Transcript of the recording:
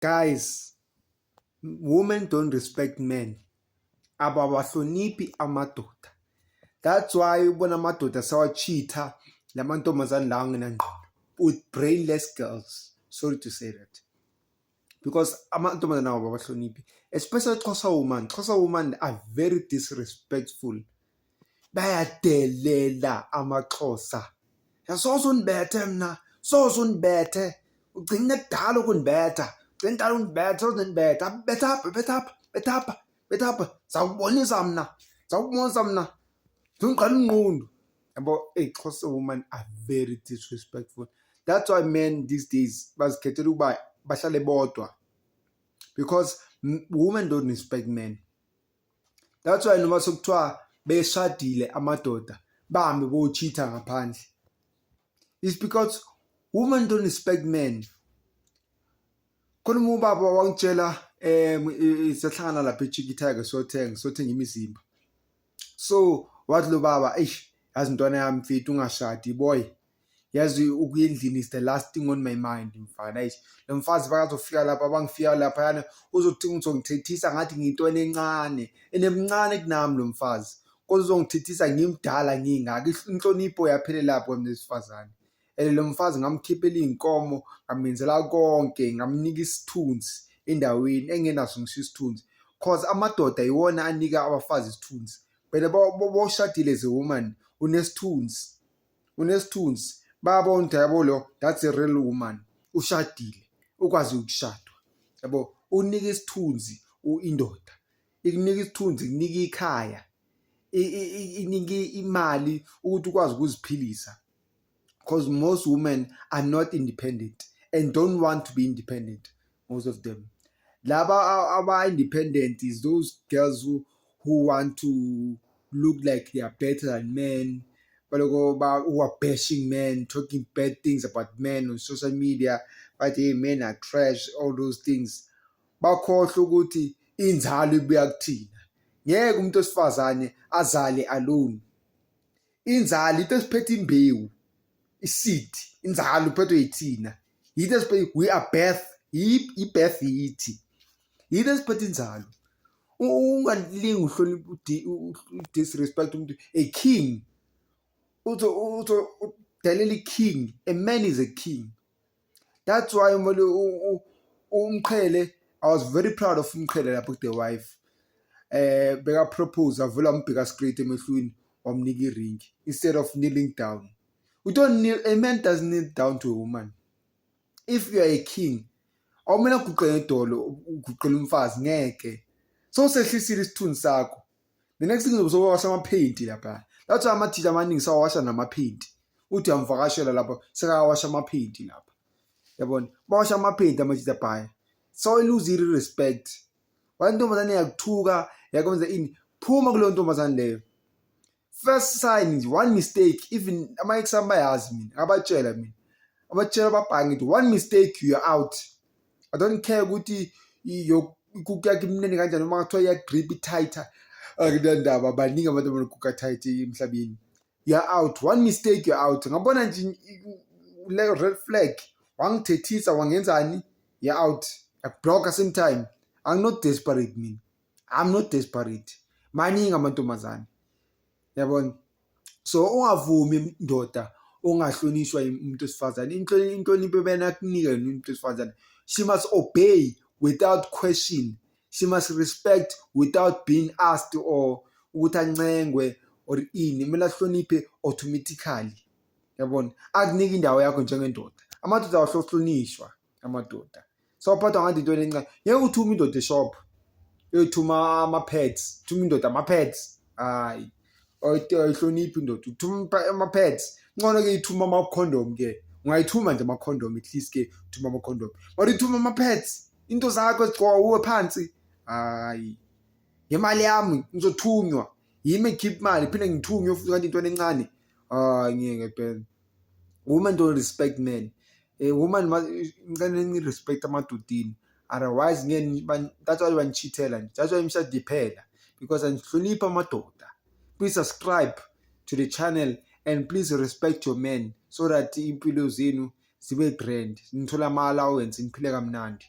Guys, women don't respect men. Abawahloniphi amadoda. That's why ubona amadoda sawachitha lamantombazane lawa angenangqondo, with brainless girls. Sorry to say that. Because amantombazane awo ababahloniphi. Especially Xhosa woman. Xhosa women are very disrespectful. Bayadelela amaXhosa. Soze undibethe mna, soze undibethe. Ugcine kudala ukundibetha. Ugcine kudala ukundibetha, soze undibetha. Betha apha, betha apha, betha apha, betha apha. Zawukubonisa mna, zawukubonisa mna. Ndingiqala unqundu. Yabo, hey, Xhosa women are very disrespectful. That's why men these days bazikhethela ukuba bahlale bodwa. Because women don't respect men. That's why noma sekuthiwa beshadile amadoda bahambe bochitha ngaphandle. It's because women don't respect men. Khona uma ubaba wangitshela sahlangana lapha eChiquita siyothenga imizimba. So wathi lo baba, eish, yazi ntwana yami mfethu, ungashadi boy. Yazi ukuya endlini is the last thing on my mind, mfana. Eish, lo mfazi bakazofika lapha, bangifika lapha yana uzothi ngizongithethisa ngathi ngiyintwana encane. Enemncane kunami lo mfazi. Kodwa uzongithethisa ngimdala ngingaka. Inhlonipho yaphelela lapho kwami wesifazane. And lo mfazi ngamkhiphela iy'nkomo, ngamenzela konke, ngamnika isithunzi endaweni engenaso ngisho isithunzi. 'Cause amadoda iwona anika abafazi isithunzi. Phela boshadile as a woman unesithunzi. Unesithunzi. Bayabona ukuthi yabo lo, that's a real woman. Ushadile, ukwazi ukushadwa. Yabo, unika isithunzi indoda. Ikunika isithunzi, ikunika ikhaya. Inika imali ukuthi ukwazi ukuziphilisa. Because most women are not independent and don't want to be independent, most of them. Laba aba-independent is those girls who want to look like they are better than men, baloko ba who are bashing men, talking bad things about men on social media, but hey, men are trash, all those things. Bakhohlwa ukuthi inzalo ibuya kuthina. Ngeke umuntu wesifazane azale alone. Inzalo into esiphethe imbewu, i-seed, inzalo iphethwe yithina. Yinto esiphethe, we are birth, i-birth yithi. Yinto esiphethe inzalo. Ungalingi uhloniphe, disrespect umuntu, a king. Utho udelela i-king, a man is a king. That's why umele uMqhele, I was very proud of uMqhele lapho ku The Wife. Beka propose, avula umbheka straight emehlweni, wamnika i-ring instead of kneeling down. We don't kneel, a man doesn't kneel down to a woman. If you are a king, awumele uguqe ngedolo uguqele umfazi, ngeke. So sehlisile isithunzi sakho. The next thing uzobe sowasha amaphenti lapha. That's why amathisha amaningi sawasha namaphenti. Uthi uyamvakashela lapho sekawasha amaphenti lapha. Yabona? Bawasha amaphenti amajita bhaya. So lose respect. Wena ntombazane yakuthuka, yakwenza ini, phuma kuleyo ntombazane leyo. First sign is one mistake, even ama-ex ami bayazi mina, ngabatshela mina. Abatshela babhanga ngithi one mistake, you are out. I don't care ukuthi ikuku yakho imnene kanjani, noma kuthiwa iya-grip i-tighter. Akunandaba, baningi abantu abanokuka tight emhlabeni. You are out. One mistake, you are out. Ngabona nje le red flag, wangithethisa, wangenzani, you are out. Yakublock same time. I'm not desperate mina. I'm not desperate. Maningi amantombazane. Yabona? So ungavumi ndoda ongahlonishwa umuntu wesifazane. Inhlonipho bena kunika yona umuntu wesifazane. She must obey without question. She must respect without being asked or ukuthi ancengwe or ini. Kumele ahloniphe automatically. Yabona? Akunike indawo yakho njengendoda. Amadoda awahlohlonishwa amadoda. Sawuphathwa ngathi into encane. Ngeke uthume indoda e-shop. Uyothuma ama-pads, thuma indoda ama-pads. Hayi. Ayihloniphi indoda. Uthuma ama-pads. Ngcono ke ithuma ama-condom ke. Ungayithuma nje ama-condom, at least ke uthuma ama-condom. But ithuma ama-pads. Into zakho ezigcoka uwe phansi. Hayi. Ngemali yami ngizothunywa. Yimi engikhipha imali phinde ngithunywe futhi kanti into encane. Hayi, ngeke phela. Women don't respect men. A woman must ngicela ni respect amadodini. Otherwise ngeke, that's why banichithela nje. That's why imishado iphela because anihloniphi amadoda. Please subscribe to the channel and please respect your men so that impilo zenu zibe grand. Nithole ama allowance, niphile kamnandi.